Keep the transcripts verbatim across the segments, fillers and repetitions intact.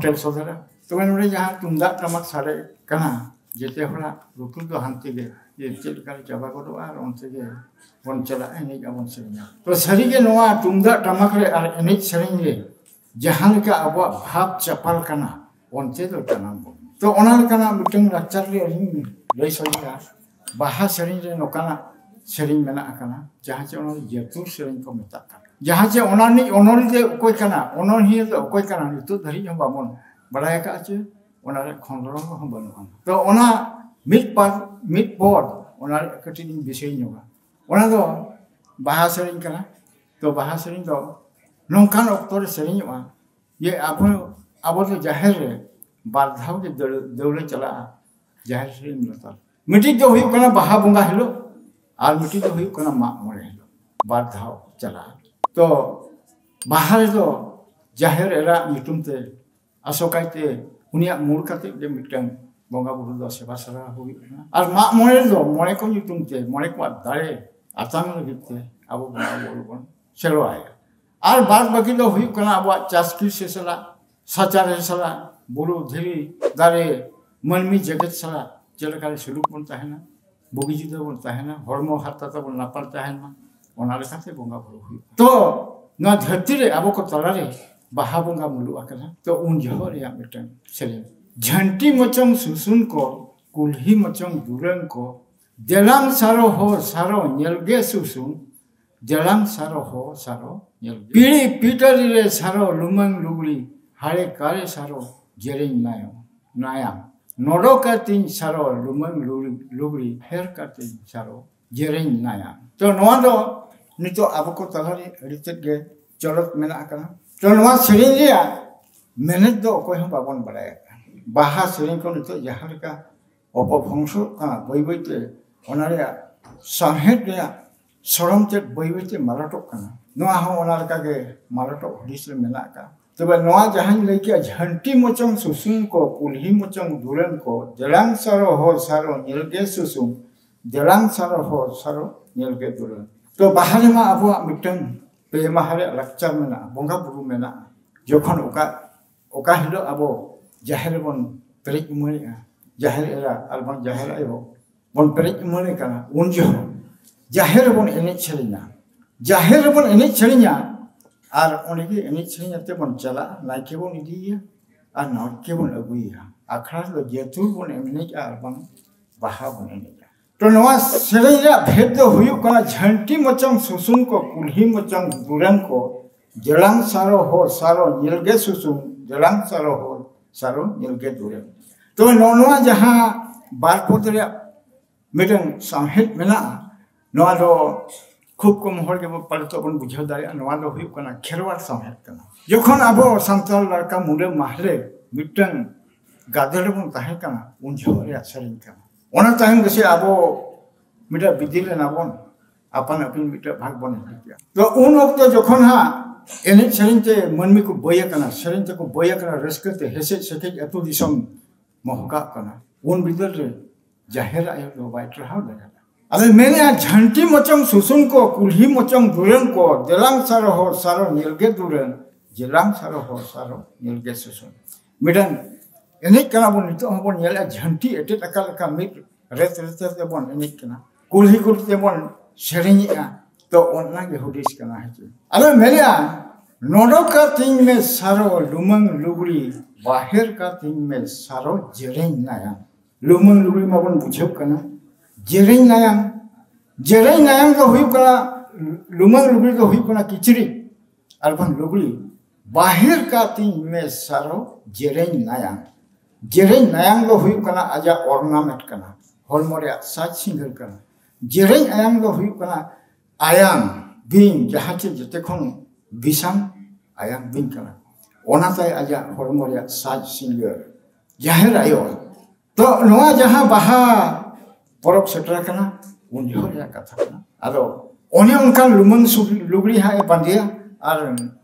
ᱴᱮᱞ ᱥᱚᱫᱚᱨᱟ᱾ ᱛᱚᱵᱮ ᱱᱚᱰᱮ ᱡᱟᱦᱟᱸ ᱛᱩᱢᱫᱟᱜ ᱴᱟᱢᱟᱠ ᱥᱟᱰᱮ ᱠᱟᱱᱟ, ᱡᱮᱛᱮ ᱦᱚᱲᱟᱜ ᱞᱩᱛᱩᱨ ᱫᱚ ᱦᱟᱱᱛᱮ ᱜᱮ, ᱡᱮ ᱪᱮᱫ ᱞᱮᱠᱟᱨᱮ ᱪᱟᱵᱟ ᱜᱚᱫᱚᱜᱼᱟ, ᱟᱨ ᱚᱱᱛᱮ ᱜᱮ ᱵᱚᱱ ᱪᱟᱞᱟᱜᱼᱟ, ᱮᱱᱮᱡ ᱟᱵᱚᱱ, ᱥᱮᱨᱮᱧᱟ᱾ ᱛᱚ ᱥᱟᱹᱨᱤᱜᱮ ᱱᱚᱣᱟ ᱛᱩᱢᱫᱟᱜ ᱴᱟᱢᱟᱠ ᱨᱮ ᱟᱨ ᱮᱱᱮᱡ ᱥᱮᱨᱮᱧ ᱨᱮ ᱡᱟᱦᱟᱸ ᱞᱮᱠᱟ ᱟᱵᱚᱣᱟᱜ ᱵᱷᱟᱵᱽ ᱪᱟᱯᱟᱞ ᱠᱟᱱᱟ, ᱚᱱᱛᱮ ᱫᱚ ᱡᱟᱱᱟᱢ ᱵᱚᱱ᱾ ᱛᱚ ᱚᱱᱟ ᱞᱮᱠᱟᱱᱟᱜ ᱢᱤᱫᱴᱟᱝ ᱞᱟᱠᱪᱟᱨ ᱨᱮ ᱟᱹᱞᱤᱧ ᱞᱟᱹᱭ ᱥᱚᱫᱚᱨᱟ᱾ ᱵᱟᱦᱟ ᱥᱮᱨᱮᱧ ᱨᱮ ᱱᱚᱝᱠᱟᱱᱟᱜ ᱥᱮᱨᱮᱧ ᱢᱮᱱᱟᱜ ᱟᱠᱟᱱᱟ, ᱡᱟᱦᱟᱸ ᱪᱮ ᱚᱱᱟ ᱡᱟᱹᱛᱩᱨ ᱥᱮᱨᱮᱧ ᱠᱚ ᱢᱮᱛᱟᱜ ᱠᱟᱱᱟ᱾ ᱡᱟᱦᱟᱸ ᱪᱮ ᱚᱱᱟ ᱨᱤᱱᱤᱡ ᱚᱱᱚᱞᱤᱭᱟᱹ ᱫᱚ ᱚᱠᱚᱭ ᱠᱟᱱᱟ, ᱚᱱᱚᱞᱤᱭᱟᱹ ᱫᱚ ᱚᱠᱚᱭ ᱠᱟᱱᱟ, ᱱᱤᱛᱚᱜ ᱫᱷᱟᱹᱨᱤᱡ ᱦᱚᱸ ᱵᱟᱵᱚᱱ ᱵᱟᱲᱟᱭ ᱟᱠᱟᱫᱼᱟ, ᱪᱮ ᱚᱱᱟ ᱨᱮ ᱠᱷᱚᱸᱫᱽᱨᱚᱸᱫᱽ ᱦᱚᱸ ᱵᱟᱹᱱᱩᱜᱼᱟ᱾ ᱛᱚ ᱚᱱᱟ ᱢᱤᱫ ᱯᱟᱨ ᱢᱤᱫ ᱯᱚᱫ ᱚᱱᱟ ᱨᱮ ᱠᱟᱹᱴᱤᱡ ᱞᱤᱧ ᱫᱤᱥᱟᱹᱭ ᱧᱚᱜᱟ᱾ ᱚᱱᱟ ᱫᱚ ᱵᱟᱦᱟ ᱥᱮᱨᱮᱧ ᱠᱟᱱᱟ᱾ ᱛᱚ ᱵᱟᱦᱟ ᱥᱮᱨᱮᱧ ᱫᱚ ᱱᱚᱝᱠᱟᱱ ᱚᱠᱛᱚ ᱨᱮ ᱥᱮᱨᱮᱧᱚᱜᱼᱟ ᱡᱮ ᱟᱵᱚ, ᱟᱵᱚ ᱫᱚ ᱡᱟᱦᱮᱨ ᱨᱮ ᱵᱟᱨ ᱫᱷᱟᱣ ᱜᱮ ᱫᱟᱹᱲ-, ᱫᱟᱹᱣᱲᱟᱹ ᱪᱟᱞᱟᱜᱼᱟ ᱡᱟᱦᱮᱨ ᱥᱮᱨᱮᱧ ᱞᱟᱛᱟᱨ᱾ ᱢᱤᱫᱴᱤᱡ ᱫᱚ ᱦᱩᱭᱩᱜ ᱠᱟᱱᱟ ᱵᱟᱦᱟ ᱵᱚᱸᱜᱟ ᱦᱤᱞᱳᱜ, ᱟᱨ ᱢᱤᱫᱴᱤᱡ ᱫᱚ ᱦᱩᱭᱩᱜ ᱠᱟᱱᱟ ᱢᱟᱜ ᱢᱚᱬᱮ ᱦᱤᱞᱳᱜ, ᱵᱟᱨ ᱫᱷᱟᱣ ᱪᱟᱞᱟᱜᱼᱟ᱾ ᱛᱚ ᱵᱟᱦᱟ ᱨᱮᱫᱚ ᱡᱟᱦᱮᱨ ᱮᱨᱟᱜ ᱧᱩᱛᱩᱢ ᱛᱮ ᱟᱥᱚᱠᱟᱭᱛᱮ ᱩᱱᱤᱭᱟᱜ ᱢᱩᱲ ᱠᱟᱛᱮ ᱜᱮ ᱢᱤᱫᱴᱟᱝ ᱵᱚᱸᱜᱟ ᱵᱩᱨᱩ ᱫᱚ ᱥᱮᱵᱟ ᱥᱮᱵᱟ ᱦᱩᱭᱩᱜ ᱠᱟᱱᱟ᱾ ᱟᱨ ᱢᱟᱜ ᱢᱚᱬᱮ ᱨᱮᱫᱚ ᱢᱚᱬᱮ ᱠᱚ ᱧᱩᱛᱩᱢ ᱛᱮ ᱢᱚᱬᱮ ᱠᱚᱣᱟᱜ ᱫᱟᱲᱮ ᱟᱛᱟᱝ ᱞᱟᱹᱜᱤᱫ ᱛᱮ ᱟᱵᱚ ᱵᱚᱸᱜᱟ ᱵᱩᱨᱩ ᱵᱚᱱ ᱥᱮᱨᱣᱟᱭᱟ᱾ ᱟᱨ ᱵᱟᱫ ᱵᱟᱹᱠᱤ ᱫᱚ ᱦᱩᱭᱩᱜ ᱠᱟᱱᱟ ᱟᱵᱚᱣᱟᱜ ᱪᱟᱥ ᱠᱨᱤᱥᱤ ᱥᱟᱞᱟᱜ, ᱥᱟᱪᱟᱨᱦᱮᱫ ᱥᱟᱞᱟᱜ, ᱵᱩᱨᱩ ᱫᱷᱤᱨᱤ ᱫᱟᱨᱮ, ᱢᱟᱹᱱᱢᱤ ᱡᱮᱜᱮᱛ ᱥᱟᱞᱟᱜ ᱪᱮᱫ ᱞᱮᱠᱟᱨᱮ ᱥᱩᱞᱩᱠ ᱵᱚᱱ ᱛᱟᱦᱮᱱᱟ, ᱵᱩᱜᱤ ᱡᱩᱫᱟᱹ ᱵᱚᱱ ᱛᱟᱦᱮᱱᱟ, ᱦᱚᱲᱢᱚ ᱦᱟᱨᱛᱟ ᱛᱟᱵᱚᱱ ᱱᱟᱯᱟᱭ ᱛᱟᱦᱮᱱ ᱢᱟ, ᱚᱱᱟ ᱞᱮᱠᱟᱛᱮ ᱵᱚᱸᱜᱟ ᱵᱩᱨᱩ ᱦᱩᱭᱩᱜᱼᱟ᱾ ᱛᱚ ᱱᱚᱣᱟ ᱫᱷᱟᱹᱨᱛᱤ ᱨᱮ ᱟᱵᱚ ᱠᱚ ᱛᱟᱞᱟᱨᱮ ᱵᱟᱦᱟ ᱵᱚᱸᱜᱟ ᱢᱩᱞᱩᱜ ᱟᱠᱟᱱᱟ᱾ ᱛᱚ ᱩᱱ ᱡᱚᱦᱚᱜ ᱨᱮᱭᱟᱜ ᱢᱤᱫᱴᱟᱝ ᱥᱮᱨᱮᱧ, ᱡᱷᱟᱹᱱᱴᱤ ᱢᱚᱪᱚᱝ ᱥᱩᱥᱩᱱ ᱠᱚ, ᱠᱩᱞᱦᱤ ᱢᱚᱪᱚᱝ ᱫᱩᱨᱟᱹᱝ ᱠᱚ, ᱫᱮᱞᱟᱝ ᱥᱟᱨᱚ ᱦᱚ ᱥᱟᱨᱚ ᱧᱮᱞ ᱜᱮ ᱥᱩᱥᱩᱱ, ᱫᱮᱞᱟᱝ ᱥᱟᱨᱚ ᱦᱚ ᱥᱟᱨᱚ ᱧᱮᱞ ᱜᱮ᱾ ᱯᱤᱲᱤ ᱯᱤᱴᱟᱹᱨᱤ ᱨᱮ ᱥᱟᱨᱚ ᱞᱩᱢᱟᱹᱝ ᱞᱩᱜᱽᱲᱤ, ᱦᱟᱲᱮ ᱠᱟᱨᱮ ᱥᱟᱨᱚ ᱡᱮᱨᱮᱧ ᱱᱟᱭᱟᱢ, ᱱᱟᱭᱟᱢ᱾ ᱱᱚᱰᱚ ᱠᱟᱛᱤᱧ ᱥᱟᱨᱚ ᱞᱩᱢᱟᱹᱝ ᱞᱩᱜᱽᱲᱤ, ᱞᱩᱜᱽᱲᱤ ᱦᱮᱨ ᱠᱟᱛᱤᱧ ᱥᱟᱨᱚ ᱡᱮᱨᱮᱧ ᱱᱟᱭᱟᱢ᱾ ᱛᱚ ᱱᱚᱣᱟ ᱫᱚ ᱱᱤᱛᱚᱜ ᱟᱵᱚ ᱠᱚ ᱛᱟᱞᱟᱨᱮ ᱟᱹᱰᱤ ᱛᱮᱫ ᱜᱮ ᱪᱚᱞᱚᱛ ᱢᱮᱱᱟᱜ ᱟᱠᱟᱱᱟ᱾ ᱛᱚ ᱱᱚᱣᱟ ᱥᱮᱨᱮᱧ ᱨᱮᱭᱟᱜ ᱢᱮᱱᱮᱛ ᱫᱚ ᱚᱠᱚᱭ ᱦᱚᱸ ᱵᱟᱵᱚᱱ ᱵᱟᱲᱟᱭ ᱟᱠᱟᱫᱼᱟ᱾ ᱵᱟᱦᱟ ᱥᱮᱨᱮᱧ ᱠᱚ ᱱᱤᱛᱚᱜ ᱡᱟᱦᱟᱸ ᱞᱮᱠᱟ ᱚᱯᱚᱵᱷᱨᱚᱝᱥᱚᱜ ᱠᱟᱱᱟ ᱵᱟᱹᱭ ᱵᱟᱹᱭᱛᱮ, ᱚᱱᱟ ᱨᱮᱭᱟᱜ ᱥᱟᱶᱦᱮᱫ ᱨᱮᱭᱟᱜ ᱥᱚᱲᱚᱢ ᱛᱮᱫ ᱵᱟᱹᱭ ᱵᱟᱹᱭᱛᱮ ᱢᱟᱞᱚᱴᱚᱜ ᱠᱟᱱᱟ᱾ ᱱᱚᱣᱟ ᱦᱚᱸ ᱚᱱᱟ ᱞᱮᱠᱟᱜᱮ ᱢᱟᱞᱚᱴᱚᱜ ᱦᱩᱫᱤᱥ ᱨᱮ ᱢᱮᱱᱟᱜ ᱟᱠᱟᱫᱼᱟ᱾ ᱛᱚᱵᱮ ᱱᱚᱣᱟ ᱡᱟᱦᱟᱸᱧ ᱞᱟᱹᱭ ᱠᱮᱜᱼᱟ, ᱡᱷᱟᱹᱱᱴᱤ ᱢᱚᱪᱚᱝ ᱥᱩᱥᱩᱱ ᱠᱚ, ᱠᱩᱞᱦᱤ ᱢᱚᱪᱚᱝ ᱫᱩᱨᱟᱹᱝ ᱠᱚ, ᱡᱮᱞᱟᱝ ᱥᱟᱨᱚ ᱦᱚᱨ ᱥᱟᱨᱚ ᱧᱮᱞ ᱜᱮ ᱥᱩᱥᱩᱱ, ᱡᱮᱞᱟᱝ ᱥᱟᱨᱚ ᱦᱚᱨ ᱥᱟᱨᱚ ᱧᱮᱞ ᱜᱮ ᱫᱩᱨᱟᱹᱝ᱾ ᱛᱚ ᱵᱟᱦᱟ ᱨᱮᱢᱟ ᱟᱵᱚᱣᱟᱜ ᱢᱤᱫᱴᱟᱝ ᱯᱮ ᱢᱟᱦᱟ ᱨᱮᱭᱟᱜ ᱞᱟᱠᱪᱟᱨ ᱢᱮᱱᱟᱜᱼᱟ, ᱵᱚᱸᱜᱟ ᱵᱩᱨᱩ ᱢᱮᱱᱟᱜᱼᱟ᱾ ᱡᱚᱠᱷᱚᱱ ᱚᱠᱟ ᱚᱠᱟ ᱦᱤᱞᱳᱜ ᱟᱵᱚ ᱡᱟᱦᱮᱨ ᱨᱮᱵᱚᱱ ᱯᱮᱨᱮᱡ ᱩᱢᱟᱹᱲᱮᱜᱼᱟ, ᱡᱟᱦᱮᱨ ᱮᱨᱟ ᱟᱨ ᱵᱟᱝ ᱡᱟᱦᱮᱨ ᱟᱭᱳ ᱵᱚᱱ ᱯᱮᱨᱮᱡ ᱩᱢᱟᱹᱲᱮ ᱠᱟᱱᱟ, ᱩᱱ ᱡᱚᱦᱚᱜ ᱡᱟᱦᱮᱨ ᱨᱮᱵᱚᱱ ᱮᱱᱮᱡ ᱥᱮᱨᱮᱧᱟ᱾ ᱡᱟᱦᱮᱨ ᱨᱮᱵᱚᱱ ᱮᱱᱮᱡ ᱥᱮᱨᱮᱧᱟ ᱟᱨ ᱚᱸᱰᱮ ᱜᱮ ᱮᱱᱮᱡ ᱥᱮᱨᱮᱧ ᱟᱛᱮ ᱵᱚᱱ ᱪᱟᱞᱟᱜᱼᱟ, ᱱᱟᱭᱠᱮ ᱵᱚᱱ ᱤᱫᱤᱭᱮᱭᱟ ᱟᱨ ᱱᱟᱭᱠᱮ ᱵᱚᱱ ᱟᱹᱜᱩᱭᱮᱭᱟ᱾ ᱟᱠᱷᱲᱟ ᱨᱮᱫᱚ ᱡᱮᱦᱮᱛᱩ ᱵᱚᱱ ᱮᱱᱮᱡᱼᱟ ᱟᱨ ᱵᱟᱝ ᱵᱟᱦᱟ ᱵᱚᱱ ᱮᱱᱮᱡᱼᱟ᱾ ᱛᱚ ᱱᱚᱣᱟ ᱥᱮᱨᱮᱧ ᱨᱮᱭᱟᱜ ᱵᱷᱮᱫ ᱫᱚ ᱦᱩᱭᱩᱜ ᱠᱟᱱᱟ, ᱡᱷᱟᱹᱱᱴᱤ ᱢᱚᱪᱚᱝ ᱥᱩᱥᱩᱱ ᱠᱚ, ᱠᱩᱞᱦᱤ ᱢᱚᱪᱚᱝ ᱫᱩᱨᱮᱢ ᱠᱚ, ᱡᱮᱞᱟᱝ ᱥᱟᱨᱚ ᱦᱚᱨ ᱥᱟᱨᱚ ᱧᱮᱞ ᱜᱮ ᱥᱩᱥᱩᱱ, ᱡᱮᱞᱟᱝ ᱥᱟᱨᱚ ᱦᱚᱨ ᱥᱟᱨᱚ ᱧᱮᱞ ᱜᱮ ᱫᱩᱨᱮᱢ᱾ ᱛᱚ ᱱᱚᱜᱼᱚ ᱱᱚᱣᱟ ᱡᱟᱦᱟᱸ ᱵᱟᱨ ᱯᱚᱫ ᱨᱮᱭᱟᱜ ᱢᱤᱫᱴᱟᱝ ᱥᱟᱶᱦᱮᱫ ᱢᱮᱱᱟᱜᱼᱟ, ᱱᱚᱣᱟ ᱫᱚ ᱠᱷᱩᱵ ᱠᱚᱢ ᱦᱚᱲ ᱜᱮᱵᱚ ᱯᱟᱞᱮ ᱛᱚ ᱵᱚᱱ ᱵᱩᱡᱷᱟᱹᱣ ᱫᱟᱲᱮᱭᱟᱜᱼᱟ, ᱱᱚᱣᱟ ᱫᱚ ᱦᱩᱭᱩᱜ ᱠᱟᱱᱟ ᱠᱷᱮᱨᱣᱟᱲ ᱥᱟᱶᱦᱮᱫ ᱠᱟᱱᱟ᱾ ᱡᱚᱠᱷᱚᱱ ᱟᱵᱚ ᱥᱟᱱᱛᱟᱲ ᱞᱟᱲᱠᱟ ᱢᱩᱰᱟᱹ ᱢᱟᱦᱞᱮ ᱢᱤᱫᱴᱟᱝ ᱜᱟᱫᱮᱞ ᱨᱮᱵᱚᱱ ᱛᱟᱦᱮᱸ ᱠᱟᱱᱟ, ᱩᱱ ᱡᱚᱦᱚᱜ ᱨᱮᱭᱟᱜ ᱥᱮᱨᱮᱧ ᱠᱟᱱᱟ᱾ ᱚᱱᱟ ᱛᱟᱭᱚᱢ ᱜᱮᱥᱮ ᱟᱵᱚ ᱢᱤᱫᱴᱟᱝ ᱵᱤᱫᱤᱞ ᱮᱱᱟ ᱵᱚᱱ, ᱟᱯᱟᱱ ᱟᱹᱯᱤᱱ ᱢᱤᱫᱴᱟᱝ ᱵᱷᱟᱜᱽ ᱵᱚᱱ ᱦᱟᱹᱴᱤᱧ ᱠᱮᱜᱼᱟ᱾ ᱛᱚ ᱩᱱ ᱚᱠᱛᱚ ᱡᱚᱠᱷᱚᱱ ᱦᱟᱸᱜ ᱮᱱᱮᱡ ᱥᱮᱨᱮᱧ ᱛᱮ ᱢᱟᱹᱱᱢᱤ ᱠᱚ ᱵᱟᱹᱭ ᱟᱠᱟᱱᱟ, ᱥᱮᱨᱮᱧ ᱛᱮᱠᱚ ᱵᱟᱹᱭ ᱟᱠᱟᱱᱟ, ᱨᱟᱹᱥᱠᱟᱹ ᱛᱮ ᱦᱮᱥᱮᱡ ᱥᱮᱠᱮᱡ ᱟᱹᱛᱩ ᱫᱤᱥᱚᱢ ᱢᱚᱦᱠᱟᱜ ᱠᱟᱱᱟ, ᱩᱱ ᱵᱤᱫᱟᱹᱞ ᱨᱮ ᱡᱟᱦᱮᱨ ᱟᱭᱳ ᱫᱚ ᱵᱟᱭ ᱴᱟᱨᱦᱟᱣ ᱫᱟᱲᱮᱭᱟᱜᱼᱟ᱾ ᱟᱫᱚᱭ ᱢᱮᱱᱮᱜᱼᱟ, ᱡᱷᱟᱹᱱᱴᱤ ᱢᱚᱪᱚᱝ ᱥᱩᱥᱩᱱ ᱠᱚ, ᱠᱩᱞᱦᱤ ᱢᱚᱪᱚᱝ ᱫᱩᱨᱟᱹᱝ ᱠᱚ, ᱫᱮᱞᱟᱝ ᱥᱟᱨᱚ ᱦᱚᱨ ᱥᱟᱨᱚ ᱧᱮᱞ ᱜᱮ ᱫᱩᱨᱟᱹᱝ, ᱡᱮᱞᱟᱝ ᱥᱟᱨᱚ ᱦᱚᱨ ᱥᱟᱨᱚ ᱧᱮᱞ ᱜᱮ ᱥᱩᱥᱩᱱ᱾ ᱢᱤᱫᱴᱟᱝ ᱮᱱᱮᱡ ᱠᱟᱱᱟ ᱵᱚᱱ, ᱱᱤᱛᱚᱜ ᱦᱚᱸᱵᱚᱱ ᱧᱮᱞᱮᱜᱼᱟ, ᱡᱷᱟᱹᱱᱴᱤ ᱮᱴᱮᱫ ᱟᱠᱟᱫ ᱞᱮᱠᱟ ᱢᱤᱫ ᱨᱮᱛ ᱨᱮᱛ ᱛᱮᱵᱚᱱ ᱮᱱᱮᱡ ᱠᱟᱱᱟ, ᱠᱩᱞᱦᱤ ᱠᱩᱞᱦᱤ ᱛᱮᱵᱚᱱ ᱥᱮᱨᱮᱧᱮᱜᱼᱟ᱾ ᱛᱚ ᱚᱱᱟ ᱜᱮ ᱦᱩᱫᱤᱥ ᱠᱟᱱᱟ, ᱦᱮᱸ ᱪᱮ? ᱟᱫᱚ ᱢᱮᱱᱮᱜᱼᱟ, ᱱᱚᱰᱚᱠ ᱠᱟᱛᱤᱧ ᱢᱮ ᱥᱟᱨᱚ ᱞᱩᱢᱟᱹᱝ ᱞᱩᱜᱽᱲᱤ, ᱵᱟᱦᱮᱨ ᱠᱟᱛᱤᱧ ᱢᱮ ᱥᱟᱨᱚ ᱡᱮᱨᱮᱧ ᱱᱟᱭᱟᱢ᱾ ᱞᱩᱢᱟᱹᱝ ᱞᱩᱜᱽᱲᱤ ᱢᱟᱵᱚᱱ ᱵᱩᱡᱷᱟᱹᱣ ᱠᱟᱱᱟ, ᱡᱮᱨᱮᱧ ᱱᱟᱭᱟᱢ᱾ ᱡᱮᱨᱮᱧ ᱱᱟᱭᱟᱢ ᱫᱚ ᱦᱩᱭᱩᱜ ᱠᱟᱱᱟ, ᱞᱩᱢᱟᱹᱝ ᱞᱩᱜᱽᱲᱤ ᱫᱚ ᱦᱩᱭᱩᱜ ᱠᱟᱱᱟ ᱠᱤᱪᱨᱤᱡ ᱟᱨ ᱵᱟᱝ ᱞᱩᱜᱽᱲᱤ᱾ ᱵᱟᱦᱮᱨ ᱠᱟᱛᱤᱧ ᱢᱮ ᱥᱟᱨᱚ ᱡᱮᱨᱮᱧ ᱱᱟᱭᱟᱢ᱾ ᱡᱮᱨᱮᱧ ᱱᱟᱭᱟᱢ ᱫᱚ ᱦᱩᱭᱩᱜ ᱠᱟᱱᱟ ᱟᱡᱟᱜ ornament ᱠᱟᱱᱟ, ᱦᱚᱲᱢᱚ ᱨᱮᱭᱟᱜ ᱥᱟᱡᱽ ᱥᱤᱸᱜᱟᱹᱲ ᱠᱟᱱᱟ᱾ ᱡᱮᱨᱮᱧ ᱟᱭᱟᱢ ᱫᱚ ᱦᱩᱭᱩᱜ ᱠᱟᱱᱟ ᱟᱭᱟᱝ ᱵᱤᱧ, ᱡᱟᱦᱟᱸ ᱪᱮ ᱡᱚᱛᱚ ᱠᱷᱚᱱ ᱵᱤᱥᱟᱢ ᱟᱭᱟᱝ ᱵᱤᱧ ᱠᱟᱱᱟ, ᱚᱱᱟ ᱛᱟᱭ ᱟᱡᱟᱜ ᱦᱚᱲᱢᱚ ᱨᱮᱭᱟᱜ ᱥᱟᱡᱽ ᱥᱤᱸᱜᱟᱹᱲ᱾ ᱡᱟᱦᱮᱨ ᱟᱭᱳ, ᱛᱚ ᱱᱚᱣᱟ ᱡᱟᱦᱟᱸ ᱵᱟᱦᱟ ᱯᱚᱨᱚᱵᱽ ᱥᱮᱴᱮᱨ ᱟᱠᱟᱱᱟ, ᱩᱱ ᱡᱚᱦᱚᱜ ᱨᱮᱭᱟᱜ ᱠᱟᱛᱷᱟ ᱠᱟᱱᱟ᱾ ᱟᱫᱚ ᱚᱱᱮ ᱚᱱᱠᱟᱱ ᱞᱩᱢᱟᱹᱝ ᱥᱩᱜ-, ᱞᱩᱜᱽᱲᱤ ᱦᱟᱸᱜ ᱮ ᱵᱟᱸᱫᱮᱭᱟ ᱟᱨ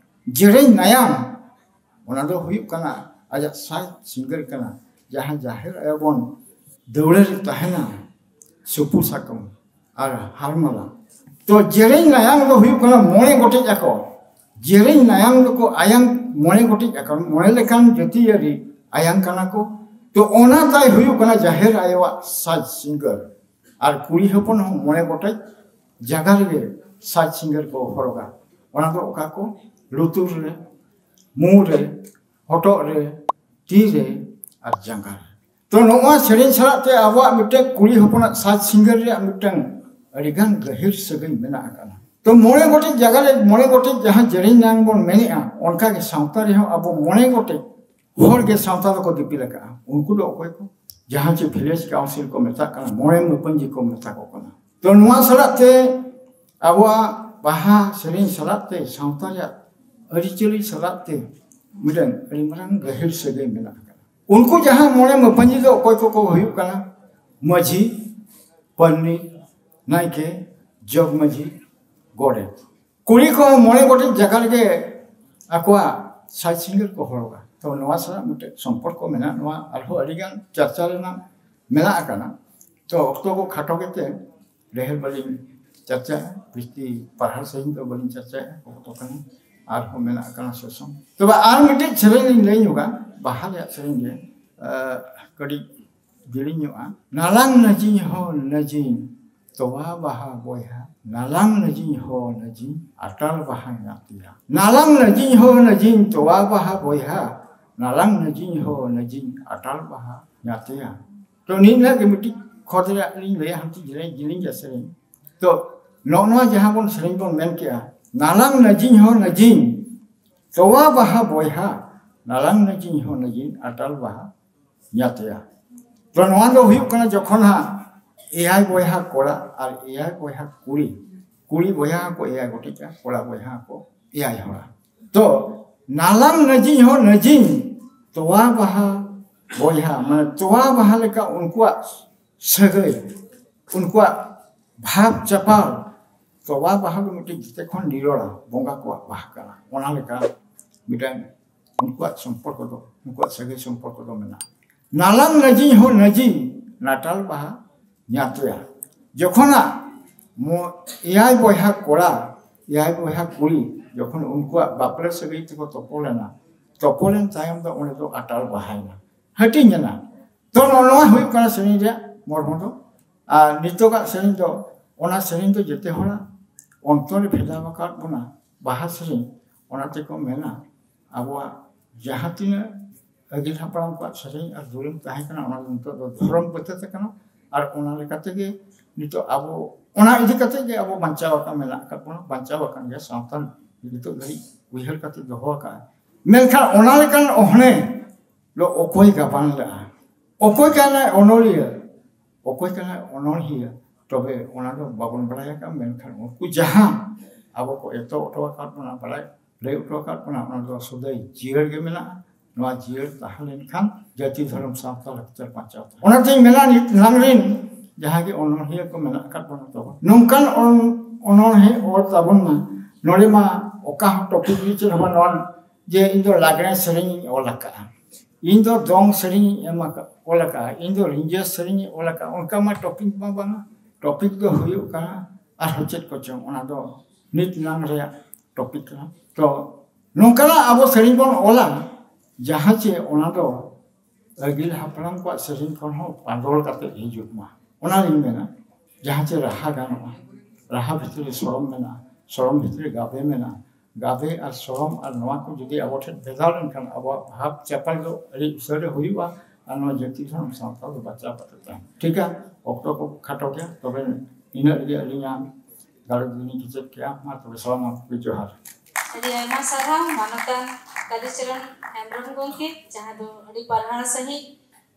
ᱡᱮᱨᱮᱧ ᱱᱟᱭᱟᱢ, ᱚᱱᱟ ᱫᱚ ᱦᱩᱭᱩᱜ ᱠᱟᱱᱟ ᱟᱡᱟᱜ ᱥᱟᱡᱽ ᱥᱤᱸᱜᱟᱹᱲ ᱠᱟᱱᱟ, ᱡᱟᱦᱟᱸ ᱡᱟᱦᱮᱨ ᱟᱭᱳ ᱵᱚᱱ ᱫᱟᱹᱣᱲᱟᱹ ᱨᱮ ᱛᱟᱦᱮᱱᱟ, ᱥᱩᱯᱩ ᱥᱟᱠᱚᱢ ᱟᱨ ᱦᱟᱨᱢᱟᱞᱟ᱾ ᱛᱚ ᱡᱮᱨᱮᱧ ᱱᱟᱭᱟᱢ ᱫᱚ ᱦᱩᱭᱩᱜ ᱠᱟᱱᱟ ᱢᱚᱬᱮ ᱜᱚᱴᱮᱡ ᱟᱠᱚ, ᱡᱮᱨᱮᱧ ᱱᱟᱭᱟᱝ ᱫᱚᱠᱚ ᱟᱭᱟᱝ ᱢᱚᱬᱮ ᱜᱚᱴᱮᱡ ᱟᱠᱟᱱ, ᱢᱚᱬᱮ ᱞᱮᱠᱟᱱ ᱡᱟᱹᱛᱤᱭᱟᱹᱨᱤ ᱟᱭᱟᱝ ᱠᱟᱱᱟ ᱠᱚ᱾ ᱛᱚ ᱚᱱᱟ ᱛᱟᱭ ᱦᱩᱭᱩᱜ ᱠᱟᱱᱟ ᱡᱟᱦᱮᱨ ᱟᱭᱳᱣᱟᱜ ᱥᱟᱡᱽ ᱥᱤᱝᱜᱟᱹᱨ᱾ ᱟᱨ ᱠᱩᱲᱤ ᱦᱚᱯᱚᱱ ᱦᱚᱸ ᱢᱚᱬᱮ ᱜᱚᱴᱮᱡ ᱡᱟᱭᱜᱟ ᱨᱮᱜᱮ ᱥᱟᱡᱽ ᱥᱤᱝᱜᱟᱹᱨ ᱠᱚ ᱦᱚᱨᱚᱜᱟ᱾ ᱚᱱᱟ ᱫᱚ ᱚᱠᱟ ᱠᱚ? ᱞᱩᱛᱩᱨ ᱨᱮ, ᱢᱩ ᱨᱮ, ᱦᱚᱴᱚᱜ ᱨᱮ, ᱛᱤ ᱨᱮ ᱟᱨ ᱡᱟᱸᱜᱟ ᱨᱮ᱾ ᱛᱚ ᱱᱚᱣᱟ ᱥᱮᱨᱮᱧ ᱥᱟᱞᱟᱜ ᱛᱮ ᱟᱵᱚᱣᱟᱜ ᱢᱤᱫᱴᱮᱱ ᱠᱩᱲᱤ ᱦᱚᱯᱚᱱᱟᱜ ᱥᱟᱡᱽ ᱥᱤᱝᱜᱟᱹᱨ ᱨᱮᱭᱟᱜ ᱢᱤᱫᱴᱟᱝ ᱟᱹᱰᱤᱜᱟᱱ ᱜᱟᱹᱦᱤᱨ ᱥᱟᱹᱜᱟᱹᱭ ᱢᱮᱱᱟᱜ ᱟᱠᱟᱫᱟ᱾ ᱛᱚ ᱢᱚᱬᱮ ᱜᱚᱴᱮᱡ ᱡᱟᱭᱜᱟ ᱨᱮ, ᱢᱚᱬᱮ ᱜᱚᱴᱮᱡ ᱡᱟᱦᱟᱸ ᱡᱮᱨᱮᱧ ᱱᱟᱝ ᱵᱚᱱ ᱢᱮᱱᱮᱜᱼᱟ, ᱚᱱᱠᱟᱜᱮ ᱥᱟᱶᱛᱟ ᱨᱮᱦᱚᱸ ᱟᱵᱚ ᱢᱚᱬᱮ ᱜᱚᱴᱮᱡ ᱦᱚᱲ ᱜᱮ ᱥᱟᱶᱛᱟ ᱫᱚᱠᱚ ᱫᱤᱯᱤᱞ ᱟᱠᱟᱫᱼᱟ᱾ ᱩᱱᱠᱩ ᱫᱚ ᱚᱠᱚᱭ ᱠᱚ? ᱡᱟᱦᱟᱸ ᱪᱮ ᱵᱷᱤᱞᱮᱡᱽ ᱠᱟᱣᱩᱱᱥᱤᱞ ᱠᱚ ᱢᱮᱛᱟᱜ ᱠᱟᱱᱟ, ᱢᱚᱬᱮ ᱢᱟᱹᱯᱟᱹᱧᱡᱤ ᱠᱚ ᱢᱮᱛᱟ ᱠᱚ ᱠᱟᱱᱟ᱾ ᱛᱚ ᱱᱚᱣᱟ ᱥᱟᱞᱟᱜ ᱛᱮ ᱟᱵᱚᱣᱟᱜ ᱵᱟᱦᱟ ᱥᱮᱨᱮᱧ ᱥᱟᱞᱟᱜ ᱛᱮ ᱥᱟᱶᱛᱟ ᱨᱮᱭᱟᱜ ᱟᱹᱨᱤᱪᱟᱹᱞᱤ ᱥᱟᱞᱟᱜ ᱛᱮ ᱢᱤᱫᱴᱟᱝ ᱟᱹᱰᱤ ᱢᱟᱨᱟᱝ ᱜᱟᱹᱦᱤᱨ ᱥᱟᱹᱜᱟᱹᱭ ᱢᱮᱱᱟᱜ ᱟᱠᱟᱫᱟ᱾ ᱩᱱᱠᱩ ᱡᱟᱦᱟᱸ ᱢᱚᱬᱮ ᱢᱟᱹᱯᱟᱹᱧᱡᱤ ᱫᱚ ᱚᱠᱚᱭ ᱠᱚᱠᱚ ᱦᱩᱭᱩᱜ ᱠᱟᱱᱟ? ᱢᱟᱹᱡᱷᱤ, ᱯᱟᱨᱟᱱᱤᱠ, ᱱᱟᱭᱠᱮ, ᱡᱚᱜᱽ ᱢᱟᱹᱡᱷᱤ, ᱜᱚᱰᱮᱛ᱾ ᱠᱩᱲᱤ ᱠᱚᱦᱚᱸ ᱢᱚᱬᱮ ᱜᱚᱴᱮᱡ ᱡᱟᱭᱜᱟ ᱨᱮᱜᱮ ᱟᱠᱚᱣᱟᱜ ᱥᱟᱡᱽ ᱥᱤᱝᱜᱟᱹᱨ ᱠᱚ ᱦᱚᱨᱚᱜᱟ᱾ ᱛᱚ ᱱᱚᱣᱟ ᱥᱟᱞᱟᱜ ᱢᱤᱫᱴᱮᱡ ᱥᱚᱢᱯᱚᱨᱠᱚ ᱢᱮᱱᱟᱜᱼᱟ᱾ ᱱᱚᱣᱟ ᱟᱨᱦᱚᱸ ᱟᱹᱰᱤᱜᱟᱱ ᱪᱟᱨᱪᱟ ᱨᱮᱱᱟᱜ ᱢᱮᱱᱟᱜ ᱟᱠᱟᱱᱟ᱾ ᱛᱚ ᱚᱠᱛᱚ ᱠᱚ ᱠᱷᱟᱴᱚ ᱜᱮᱛᱮ ᱰᱷᱮᱨ ᱵᱟᱹᱞᱤᱧ ᱪᱟᱨᱪᱟᱭᱟ, ᱵᱤᱥᱛᱤ ᱯᱟᱲᱦᱟᱣ ᱥᱟᱺᱦᱤᱡ ᱫᱚ ᱵᱟᱹᱞᱤᱧ ᱪᱟᱨᱪᱟᱭᱟ᱾ ᱚᱠᱛᱚ ᱠᱟᱱᱟ, ᱟᱨᱦᱚᱸ ᱢᱮᱱᱟᱜ ᱟᱠᱟᱱᱟ ᱥᱮᱥᱚᱱ᱾ ᱛᱚᱵᱮ ᱟᱨ ᱢᱤᱫᱴᱮᱡ ᱥᱮᱨᱮᱧ ᱞᱤᱧ ᱞᱟᱹᱭ ᱧᱚᱜᱟ, ᱵᱟᱦᱟ ᱨᱮᱭᱟᱜ ᱥᱮᱨᱮᱧ ᱜᱮ, ᱟᱸ, ᱠᱟᱹᱴᱤᱡ ᱡᱤᱞᱤᱧ ᱧᱚᱜᱼᱟ᱾ ᱱᱟᱞᱟᱝ ᱱᱟᱹᱡᱤᱧ ᱦᱚ ᱱᱟᱹᱡᱤᱧ, ᱛᱚᱣᱟ ᱵᱟᱦᱟ ᱵᱚᱭᱦᱟ, ᱱᱟᱞᱟᱝ ᱱᱟᱹᱡᱤᱧ ᱦᱚ ᱱᱟᱹᱡᱤᱧ, ᱟᱴᱟᱞ ᱵᱟᱦᱟ ᱧᱟᱛᱮᱭᱟ᱾ ᱱᱟᱞᱟᱝ ᱱᱟᱹᱡᱤᱧ ᱦᱚ ᱱᱟᱹᱡᱤᱧ, ᱛᱚᱣᱟ ᱵᱟᱦᱟ ᱵᱚᱭᱦᱟ, ᱱᱟᱞᱟᱝ ᱱᱟᱹᱡᱤᱧ ᱦᱚ ᱱᱟᱹᱡᱤᱧ, ᱟᱴᱟᱞ ᱵᱟᱦᱟ ᱧᱟᱛᱮᱭᱟ᱾ ᱛᱚ ᱱᱤᱱᱟᱹᱜ ᱜᱮ ᱢᱤᱫᱴᱤᱡ ᱠᱷᱚᱛ ᱨᱮᱭᱟᱜ ᱞᱤᱧ ᱞᱟᱹᱭᱟ, ᱦᱟᱱᱛᱮ ᱡᱤᱞᱤᱧ, ᱡᱤᱞᱤᱧ ᱜᱮ ᱥᱮᱨᱮᱧ᱾ ᱛᱚ ᱱᱚᱜᱼᱚ ᱱᱚᱣᱟ ᱡᱟᱦᱟᱸ ᱵᱚᱱ ᱥᱮᱨᱮᱧ ᱵᱚᱱ ᱢᱮᱱ ᱠᱮᱜᱼᱟ, ᱱᱟᱞᱟᱝ ᱱᱟᱹᱡᱤᱧ ᱦᱚ ᱱᱟᱹᱡᱤᱧ, ᱛᱚᱣᱟ ᱵᱟᱦᱟ ᱵᱚᱭᱦᱟ, ᱱᱟᱞᱟᱝ ᱱᱟᱹᱡᱤᱧ ᱦᱚ ᱱᱟᱹᱡᱤᱧ, ᱟᱴᱟᱞ ᱵᱟᱦᱟ ᱧᱟᱛᱮᱭᱟ᱾ ᱛᱚ ᱱᱚᱣᱟ ᱫᱚ ᱦᱩᱭᱩᱜ ᱠᱟᱱᱟ ᱡᱚᱠᱷᱚᱱ ᱦᱟᱸᱜ ᱮᱭᱟᱭ ᱵᱚᱭᱦᱟ ᱠᱚᱲᱟ ᱟᱨ ᱮᱭᱟᱭ ᱵᱚᱭᱦᱟ ᱠᱩᱲᱤ, ᱠᱩᱲᱤ ᱵᱚᱭᱦᱟ ᱦᱚᱸᱠᱚ ᱮᱭᱟᱭ ᱜᱚᱴᱮᱡᱼᱟ, ᱠᱚᱲᱟ ᱵᱚᱭᱦᱟ ᱦᱚᱸᱠᱚ ᱮᱭᱟᱭ ᱦᱚᱲᱟ᱾ ᱛᱚ ᱱᱟᱞᱟᱝ ᱱᱟᱹᱡᱤᱧ ᱦᱚ ᱱᱟᱹᱡᱤᱧ, ᱛᱚᱣᱟ ᱵᱟᱦᱟ ᱵᱚᱭᱦᱟ, ᱢᱟᱱᱮ ᱛᱚᱣᱟ ᱵᱟᱦᱟ ᱞᱮᱠᱟ ᱩᱱᱠᱩᱣᱟᱜ ᱥᱟᱹᱜᱟᱹᱭ, ᱩᱱᱠᱩᱣᱟᱜ ᱵᱷᱟᱵᱽ ᱪᱟᱯᱟᱞ᱾ ᱛᱚᱣᱟ ᱵᱟᱦᱟ ᱫᱚ ᱢᱤᱫᱴᱮᱱ ᱡᱮᱛᱮ ᱠᱷᱚᱱ ᱱᱤᱨᱚᱲᱟ ᱵᱚᱸᱜᱟ ᱠᱚᱣᱟᱜ ᱵᱟᱦᱟ ᱠᱟᱱᱟ᱾ ᱚᱱᱟ ᱞᱮᱠᱟ ᱢᱤᱫᱴᱟᱝ ᱩᱱᱠᱩᱣᱟᱜ ᱥᱚᱢᱯᱚᱨᱠᱚ ᱫᱚ, ᱩᱱᱠᱩᱣᱟᱜ ᱥᱟᱹᱜᱟᱹᱭ ᱥᱚᱢᱯᱚᱨᱠᱚ ᱫᱚ ᱢᱮᱱᱟᱜᱼᱟ᱾ ᱱᱟᱞᱟᱝ ᱱᱟᱹᱡᱤᱧ ᱦᱚ ᱱᱟᱹᱡᱤᱧ, ᱱᱟᱴᱟᱞ ᱵᱟᱦᱟ ᱧᱟᱛᱮᱭᱟ᱾ ᱡᱚᱠᱷᱚᱱᱟᱜ ᱢᱚ-, ᱮᱭᱟᱭ ᱵᱚᱭᱦᱟ ᱠᱚᱲᱟ, ᱮᱭᱟᱭ ᱵᱚᱭᱦᱟ ᱠᱩᱲᱤ, ᱡᱚᱠᱷᱚᱱ ᱩᱱᱠᱩᱣᱟᱜ ᱵᱟᱯᱞᱟ ᱥᱟᱹᱜᱟᱹᱭ ᱛᱮᱠᱚ ᱛᱚᱯᱚᱞᱮᱱᱟ, ᱛᱚᱯᱚᱞᱮᱱ ᱛᱟᱭᱚᱢ ᱫᱚ ᱚᱸᱰᱮ ᱫᱚ ᱟᱴᱟᱞ ᱵᱟᱦᱟᱭᱮᱱᱟ, ᱦᱟᱹᱴᱤᱧ ᱮᱱᱟ᱾ ᱛᱚ ᱱᱚᱜᱼᱚ ᱱᱚᱣᱟ ᱦᱩᱭᱩᱜ ᱠᱟᱱᱟ ᱥᱮᱨᱮᱧ ᱨᱮᱭᱟᱜ ᱢᱚᱨᱢᱚ ᱫᱚ᱾ ᱟᱨ ᱱᱤᱛᱚᱜᱟᱜ ᱥᱮᱨᱮᱧ ᱫᱚ, ᱚᱱᱟ ᱥᱮᱨᱮᱧ ᱫᱚ ᱡᱮᱛᱮ ᱦᱚᱲᱟᱜ ᱚᱱᱛᱚᱨ ᱨᱮ ᱯᱷᱮᱰᱟᱣ ᱟᱠᱟᱫ ᱵᱚᱱᱟ, ᱵᱟᱦᱟ ᱥᱮᱨᱮᱧ᱾ ᱚᱱᱟ ᱛᱮᱠᱚ ᱢᱮᱱᱟ, ᱟᱵᱚᱣᱟᱜ ᱡᱟᱦᱟᱸ ᱛᱤᱱᱟᱹᱜ ᱟᱹᱜᱤᱞ ᱦᱟᱯᱲᱟᱢ ᱠᱚᱣᱟᱜ ᱥᱮᱨᱮᱧ ᱟᱨ ᱫᱩᱨᱟᱹᱝ ᱛᱟᱦᱮᱸ ᱠᱟᱱᱟ, ᱚᱱᱟ ᱫᱚ ᱱᱤᱛᱚᱜ ᱫᱚ ᱫᱷᱚᱨᱚᱢ ᱵᱟᱹᱛᱟᱹᱛ ᱟᱠᱟᱱᱟ᱾ ᱟᱨ ᱚᱱᱟ ᱞᱮᱠᱟ ᱛᱮᱜᱮ ᱱᱤᱛᱚᱜ ᱟᱵᱚ ᱚᱱᱟ ᱤᱫᱤ ᱠᱟᱛᱮ ᱜᱮ ᱟᱵᱚ ᱵᱟᱧᱪᱟᱣ ᱟᱠᱟᱱ ᱢᱮᱱᱟᱜ ᱟᱠᱟᱫ ᱵᱚᱱᱟ, ᱵᱟᱧᱪᱟᱣ ᱟᱠᱟᱱ ᱜᱮᱭᱟ᱾ ᱥᱟᱶᱛᱟ ᱱᱤᱛᱚᱜ ᱫᱷᱟᱹᱨᱤᱡ ᱩᱭᱦᱟᱹᱨ ᱠᱟᱛᱮ ᱫᱚᱦᱚ ᱟᱠᱟᱫᱼᱟ᱾ ᱢᱮᱱᱠᱷᱟᱱ ᱚᱱᱟ ᱞᱮᱠᱟᱱ ᱚᱦᱱᱮ ᱫᱚ ᱚᱠᱚᱭ ᱜᱟᱵᱟᱱ ᱞᱮᱫᱼᱟ? ᱚᱠᱚᱭ ᱠᱟᱱᱟᱭ ᱚᱱᱚᱞᱤᱭᱟᱹ? ᱚᱠᱚᱭ ᱠᱟᱱᱟᱭ ᱚᱱᱚᱞᱤᱭᱟᱹ? ᱛᱚᱵᱮ ᱚᱱᱟ ᱫᱚ ᱵᱟᱵᱚᱱ ᱵᱟᱲᱟᱭ ᱟᱠᱟᱫᱼᱟ, ᱢᱮᱱᱠᱷᱟᱱ ᱩᱱᱠᱩ ᱡᱟᱦᱟᱸ ᱟᱵᱚ ᱠᱚ ᱮᱛᱚᱦᱚᱵ ᱦᱚᱴᱚ ᱟᱠᱟᱫ ᱵᱚᱱᱟ, ᱵᱟᱲᱟᱭ ᱞᱟᱹᱭ ᱦᱚᱴᱚ ᱟᱠᱟᱫ ᱵᱚᱱᱟ, ᱚᱱᱟ ᱫᱚ ᱥᱚᱫᱟᱹᱭ ᱡᱤᱭᱟᱹᱲ ᱜᱮ ᱢᱮᱱᱟᱜᱼᱟ᱾ ᱱᱚᱣᱟ ᱡᱤᱭᱟᱹᱲ ᱛᱟᱦᱮᱸ ᱞᱮᱱᱠᱷᱟᱱ ᱡᱟᱹᱛᱤ ᱫᱷᱚᱨᱚᱢ ᱥᱟᱶᱛᱟ ᱞᱟᱠᱪᱟᱨ ᱵᱟᱧᱪᱟᱣ ᱛᱟᱦᱮᱸ᱾ ᱚᱱᱟᱛᱮᱧ ᱢᱮᱱᱟ, ᱱᱤᱛ ᱱᱟᱝ ᱨᱮᱱ ᱡᱟᱦᱟᱸ ᱜᱮ ᱚᱱᱚᱞᱤᱭᱟᱹ ᱠᱚ ᱢᱮᱱᱟᱜ ᱟᱠᱟᱫ ᱵᱚᱱᱟ ᱛᱟᱵᱚᱱ, ᱱᱚᱝᱠᱟᱱ ᱚᱱ-, ᱚᱱᱚᱬᱦᱮ ᱚᱞ ᱛᱟᱵᱚᱱ ᱢᱟ᱾ ᱱᱚᱰᱮ ᱢᱟ ᱚᱠᱟ ᱦᱚᱸ ᱴᱚᱯᱤᱠ ᱜᱮ ᱪᱮᱫ ᱦᱚᱸ ᱵᱟᱝ, ᱱᱚᱣᱟ ᱡᱮ ᱤᱧ ᱫᱚ ᱞᱟᱜᱽᱬᱮ ᱥᱮᱨᱮᱧ ᱤᱧ ᱚᱞ ᱟᱠᱟᱫᱼᱟ, ᱤᱧ ᱫᱚ ᱫᱚᱝ ᱥᱮᱨᱮᱧ ᱤᱧ ᱮᱢ ᱟᱠᱟᱫ, ᱚᱞ ᱟᱠᱟᱫᱼᱟ, ᱤᱧ ᱫᱚ ᱨᱤᱸᱡᱟᱹ ᱥᱮᱨᱮᱧ ᱤᱧ ᱚᱞ ᱟᱠᱟᱫᱼᱟ, ᱚᱱᱠᱟ ᱢᱟ ᱴᱚᱯᱤᱠ ᱢᱟ ᱵᱟᱝᱟ᱾ ᱴᱚᱯᱤᱠ ᱫᱚ ᱦᱩᱭᱩᱜ ᱠᱟᱱᱟ ᱟᱨᱦᱚᱸ ᱪᱮᱫ ᱠᱚᱪᱚᱝ, ᱚᱱᱟ ᱫᱚ ᱱᱤᱛ ᱱᱟᱝ ᱨᱮᱭᱟᱜ ᱴᱚᱯᱤᱠ ᱠᱟᱱᱟ᱾ ᱛᱚ ᱱᱚᱝᱠᱟᱱᱟᱜ ᱟᱵᱚ ᱥᱮᱨᱮᱧ ᱵᱚᱱ ᱚᱞᱟ, ᱡᱟᱦᱟᱸ ᱪᱮ ᱚᱱᱟ ᱫᱚ ᱟᱹᱜᱤᱞ ᱦᱟᱯᱲᱟᱢ ᱠᱚᱣᱟᱜ ᱥᱮᱨᱮᱧ ᱠᱷᱚᱱ ᱦᱚᱸ ᱯᱟᱸᱰᱚᱞ ᱠᱟᱛᱮ ᱦᱤᱡᱩᱜ ᱢᱟ᱾ ᱚᱱᱟᱞᱤᱧ ᱢᱮᱱᱟ, ᱡᱟᱦᱟᱸ ᱪᱮ ᱨᱟᱦᱟ ᱜᱟᱱᱚᱜᱼᱟ, ᱨᱟᱦᱟ ᱵᱷᱤᱛᱨᱤ ᱨᱮ ᱥᱚᱲᱚᱢ ᱢᱮᱱᱟᱜᱼᱟ, ᱥᱚᱲᱚᱢ ᱵᱷᱤᱛᱨᱤ ᱨᱮ ᱜᱟᱵᱮ ᱢᱮᱱᱟᱜᱼᱟ, ᱜᱟᱵᱮ ᱟᱨ ᱥᱚᱲᱚᱢ ᱟᱨ ᱱᱚᱣᱟ ᱠᱚ ᱡᱩᱫᱤ ᱟᱵᱚ ᱴᱷᱮᱱ ᱵᱷᱮᱫᱟᱣ ᱞᱮᱱᱠᱷᱟᱱ ᱟᱵᱚᱣᱟᱜ ᱵᱷᱟᱵᱽ ᱪᱟᱯᱟᱞ ᱫᱚ ᱟᱹᱰᱤ ᱩᱥᱟᱹᱨᱟ ᱦᱩᱭᱩᱜᱼᱟ ᱟᱨ ᱱᱚᱣᱟ ᱡᱟᱹᱛᱤ ᱫᱷᱚᱨᱚᱢ ᱥᱟᱶᱛᱟ ᱫᱚ ᱵᱟᱧᱪᱟᱣ ᱠᱟᱛᱮ ᱛᱟᱦᱮᱱᱟ᱾ ᱴᱷᱤᱠᱟ, ᱚᱠᱛᱚ ᱠᱚ ᱠᱷᱟᱴᱚ ᱜᱮᱭᱟ, ᱛᱚᱵᱮ ᱤᱱᱟᱹᱜ ᱨᱮᱜᱮ ᱟᱹᱞᱤᱧᱟᱜ ᱜᱟᱞᱚᱪ ᱫᱚᱞᱤᱧ ᱠᱮᱪᱮᱫ ᱠᱮᱜᱼᱟ᱾ ᱢᱟ ᱛᱚᱵᱮ ᱥᱟᱱᱟᱢ ᱠᱚᱜᱮ ᱡᱚᱦᱟᱨ᱾ ᱟᱹᱰᱤ ᱟᱭᱢᱟ ᱥᱟᱨᱦᱟᱣ ᱢᱟᱱᱚᱛᱟᱱ ᱠᱟᱞᱤᱪᱚᱨᱚᱱ ᱦᱮᱢᱵᱨᱚᱢ ᱜᱚᱢᱠᱮ, ᱡᱟᱦᱟᱸ ᱫᱚ ᱟᱹᱰᱤ ᱯᱟᱨᱦᱟᱲ ᱥᱟᱺᱦᱤᱡ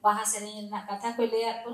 ᱵᱟᱦᱟ ᱥᱮᱨᱮᱧ ᱨᱮᱱᱟᱜ ᱠᱟᱛᱷᱟ ᱠᱚᱭ ᱞᱟᱹᱭᱟᱫ ᱵᱚᱱᱟ᱾